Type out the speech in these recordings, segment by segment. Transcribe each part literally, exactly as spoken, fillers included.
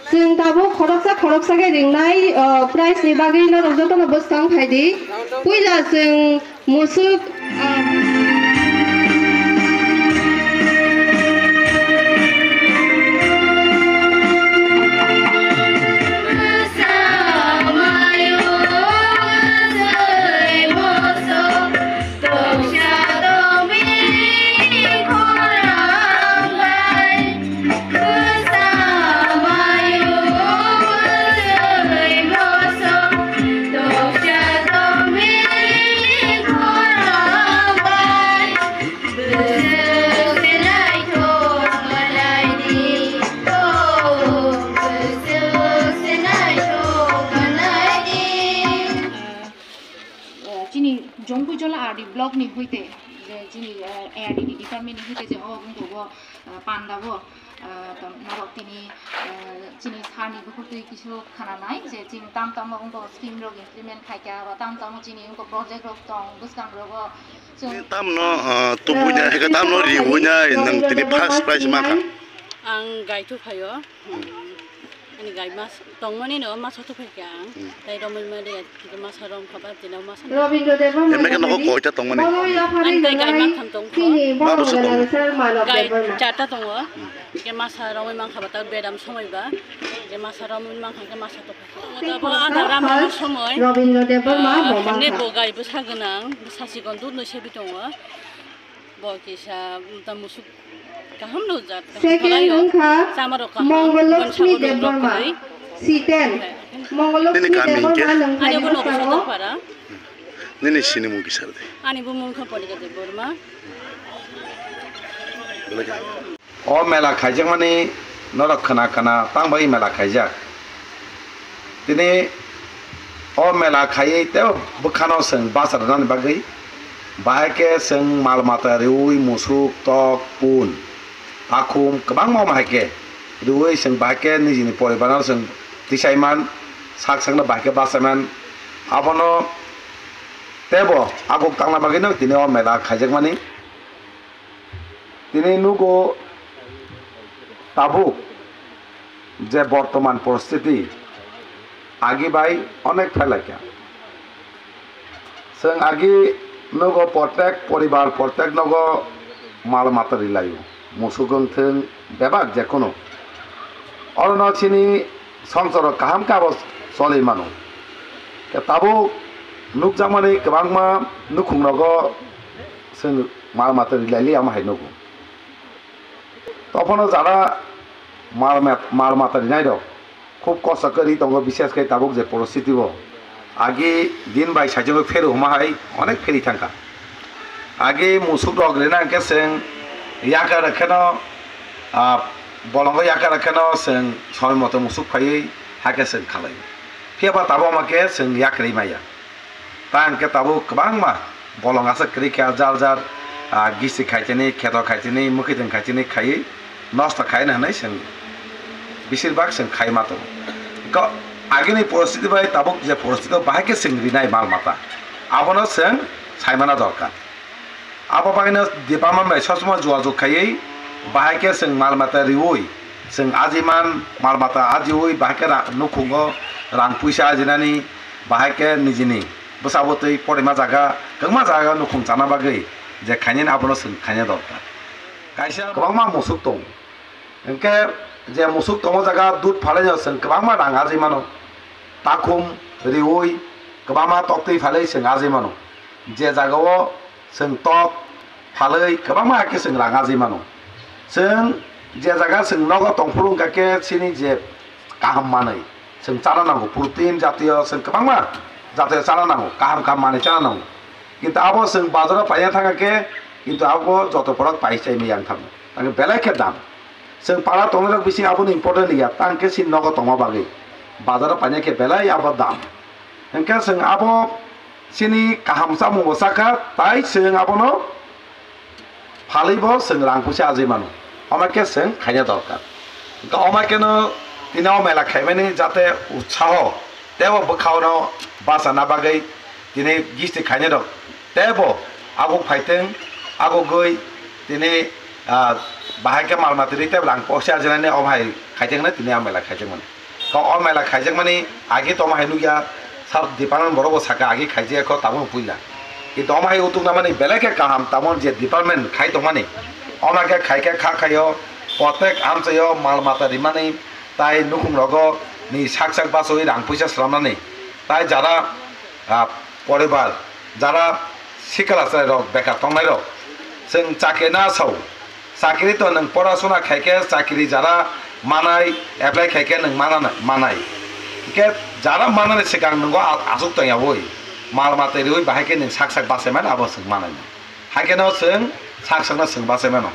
Chwng tabuk khoroksa khoroksa khe ringnai, o, prize ni bagwi norok jotono bwskang phai di. Puila chwng musuk, o, Chini Jongkuijola R D block ni hoite, je chini, eh, A R D ni department ni hoite je o wngkha bo, eh, panda bo, eh, to norok tini, eh, chini sir ni bukhuk twi kisu khana nai je chini tam tamo wngkha scheme rok implement khaikha ba tam tamo chini wngkha project rok tong bwskang rogo. Chwng tamno, eh, tubui nai, eh, tamno riui nai, nang tini first prize mankha. Ang gaithu phaio. Ani gai mas tongmani no masa tongphai kha ang. Hmm. Tai romwi ma de masa rom khaba tino masa. Robindra Debbarma. Emne khe nogo koita tongmani? Ani tai gai matham tongkho. Chini Babu borok Sukong. Gai charta tongo. Hmm. Ke masa romwi mankha ba ta bedam somoi ba. Ke masa romwi mankha ke masa tongphai kha. Abo ada rama somoi. Robindra Debbarma, ah, bo hemne mankha. Bo gai bwsa gwnang, bwsa sikon dudnwi sebi tongo. Bo kisa, um, ta musuk kaham no jat kaham. Second khalai o. Wngkha chamarok kaham, Mongol Lakshmi Debbarma, C ten. Mongol Lakshmi Debbarma, nini kami hingke? Ani bo Nogo Sodorpara. Nini sinimung kisa de? Ani bo mungkha Ponika Debbarma. Belai khe. O mela khaijakmani norok khna khna tang bai mela khaijak. Tini o mela khaiwi tei bwkhano chwng bachar rwnani bagwi bahai khe chwng mal mata riui musuk, tok, pun, takhum kwbangma bahai khe riui chwng bahai khe nijini poribarno chwng tisai man, sak sakno bahai khe bachai man. Abono teibo aguk tangna bagwino tini o mela khaijakmani. Tini nugo tabuk je bortoman poristiti agi bai onek phelaikha. Chwng agi nugo protek poribar protek nogo mal mata rilaio, musuk wngthwng bebak jekono. Orono chini songsaro kaham khe abo choli mano. Khe tabuk nukjakmani kwbangma nukhung rogo chwng mal mata rilai li ama hai nugo. Tophano jara mal mat-, mal mata rinai rok khub kosto khe ri tongo, bishes khe tabuk je poristiti o. Agi din bai saichung pheru huma hai onek pheri thangkha. Agi musuk rok rina hwnkhe chwng yakar kheno, ah, bolongo yakar kheno chwng somoi moto musuk phaiwi hakhe chwng khalai. Phiya ba tabuk ma khe chwng yakrwi maya. Ta hwnkhe tabuk kwbangma bolong aswk kwrwi kha, jar jar, ah, gisi khaitini, kheto khaitini, mwkhwtwng khaitini khaiwi nosto khaina hwnwi chwng besir bak chwng khai ma tongo. Ko-, agini poristiti bai tabuk je poristiti o bahai khe chwng rinai mal mata, abono chwng saimana dorkar. Abo bagwino department bai sob somoi jogajog khaiwi bahai khe chwng mal mata riui, chwng ajiman mal mata ajiui bahai khe ra-, nukhungo rang puisa ajinani, bahai khe nijini bwsa bwtwi porima jaga, kwbangma jaga nukhung chana bagwi je khainani abono chwng khaina dorkar. Kaisa kwbangma musuk tongo. Hinkhe je musuk tongo jaga dud phalaino chwng kwbangma rang arjwi mano. Takhum riui kwbangma toktwi phalwi chwng arjwi mano. Je jagao chwng tok phalwi kwbangma hakhe chwng rang arjwi mano. Chwng je jaga chwng nogo tongphuru wngkha khe chini je kaham manwi chwng chana nango, protein jatiyo chwng kwbangma jatiyo chana nango, kaham kaham manwi chana nango. Kintu abo chwng bazaro paina thangkha khe Kintu abo joto borok pai chai maya wng thangma. Tangkhe belai khe dam. Chwng para tongnai rok bising abono important ya. Tangkhe chini nogo tongma bagwi. Bazaro paina khe belai abo dam. Hwnkhe chwng abo chini kaham chamung bo chakha, tai chwng abono phalwi bo chwng rang puisa ajai mano. Omo khe chwng khaina dorkar. Hwnkhe omo kheno tini o mela khaimani jate utsaho tei o bwkhao no bachana bagwi tini gisti khainai rok teibo aguk phaiteng, agugwi tini, ah, bahai khe mal mata ri tei rang puisa ajinani omo hai khaiteng nai tini o mela khaiteng mani. Kok o mela khaijakmani agi tongma hai nukya, sub department borok bo saka agi khaijak kho tabuk puila. Kintu omo hai utuk namani belai khe kaham, tamo je department khai tongmani. Omo khe khai khe kha khaio, protek amchaio mal mata rimani, tai nukhung rogo ni sak sak bachawi rang puisa slamnani. Tai jara, ah, poribar, jara sikla chwrai rok bekar tongnai rok, chwng chakri na sao. Chakri to nwng porasona khai khe chakri jara manai, apply khai khe nwng manana, manai. Hwnkhe jara manani swkang nwng a-, aswk tongyawi, mal mata riwi bahai khe nwng sak sak bachai mano, abo chwng manai. Hai kheno chwng sak sakno chwng bachai mano.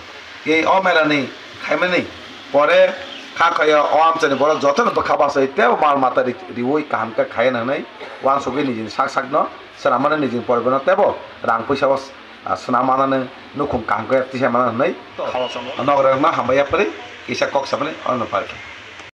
Tei o mela ni khaimani pore kha khaio o amchaini borok jotono bwkha bachai tei mal mata ri-, riwi kaham khe khai hwnwi uansugwi nijini sak sakno swnam mano, nijini poribarno teibo rang puisa o, ah, swnam manani nukhung kaham khe tisa mano hwnwi nogorirokno hambai yapri kisa kok samani ono parikha.